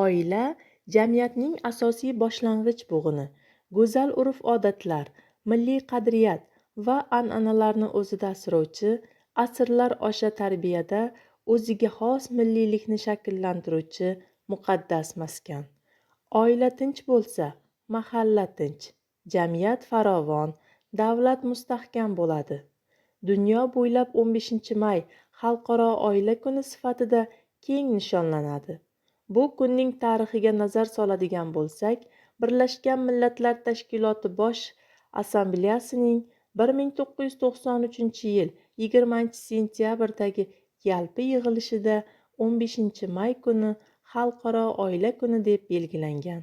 Oila jamiyatning asosiy boshlang'ich bo'g'ini, go'zal urf-odatlar, milliy qadriyat va an'analarni o'zida asrovchi, asrlar osha tarbiyada o'ziga xos milliylikni shakllantiruvchi muqaddas maskan. Oila tinch bo'lsa, mahalla tinch, jamiyat farovon, davlat mustahkam bo'ladi. Dunyo bo'ylab 15 may Xalqaro oila kuni sifatida keng nishonlanadi. Bu kunning tarixiga nazar soladigan bo'lsak, Birlashgan Millatlar Tashkiloti Bosh Assambleyasining 1993-yil 20-sentyabrdagi yalpi yig'ilishida 15 may kuni Xalqaro oila kuni deb belgilangan.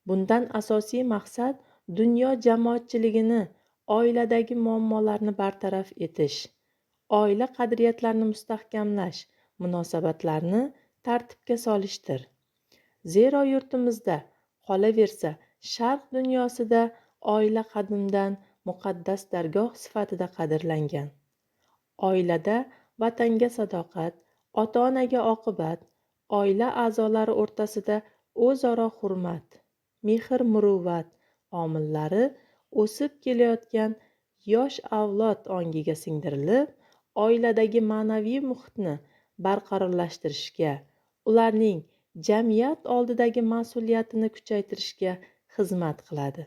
Bundan asosiy maqsad dunyo jamoatchiligini oiladagi muammolarni bartaraf etish, oila qadriyatlarini mustahkamlash, munosabatlarni tartibga solishdir. Zero yurtimizda, qolaversa, sharq dunyosida oila qadimdan muqaddas dargoh sifatida qadrlangan. Oilada vatanga sadoqat, ota-onaga oqibat, oila a'zolari o'rtasida o'zaro hurmat, mehr-muruvvat omillari o'sib kelayotgan yosh avlod ongiga singdirilib, oiladagi ma'naviy muhitni barqarorlashtirishga, ularning jamiyat oldidagi mas'uliyatini kuchaytirishga xizmat qiladi.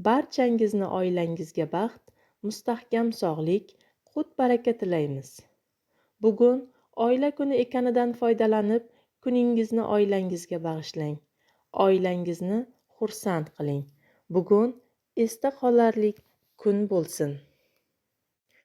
Barchangizni oilangizga baxt, mustahkam sog'lik, qut-baraka tilaymiz. Bugun oila kuni ekanidan foydalanib, kuningizni oilangizga bag'ishlang. Oilangizni xursand qiling. Bugun esda qolarlik kun bo'lsin.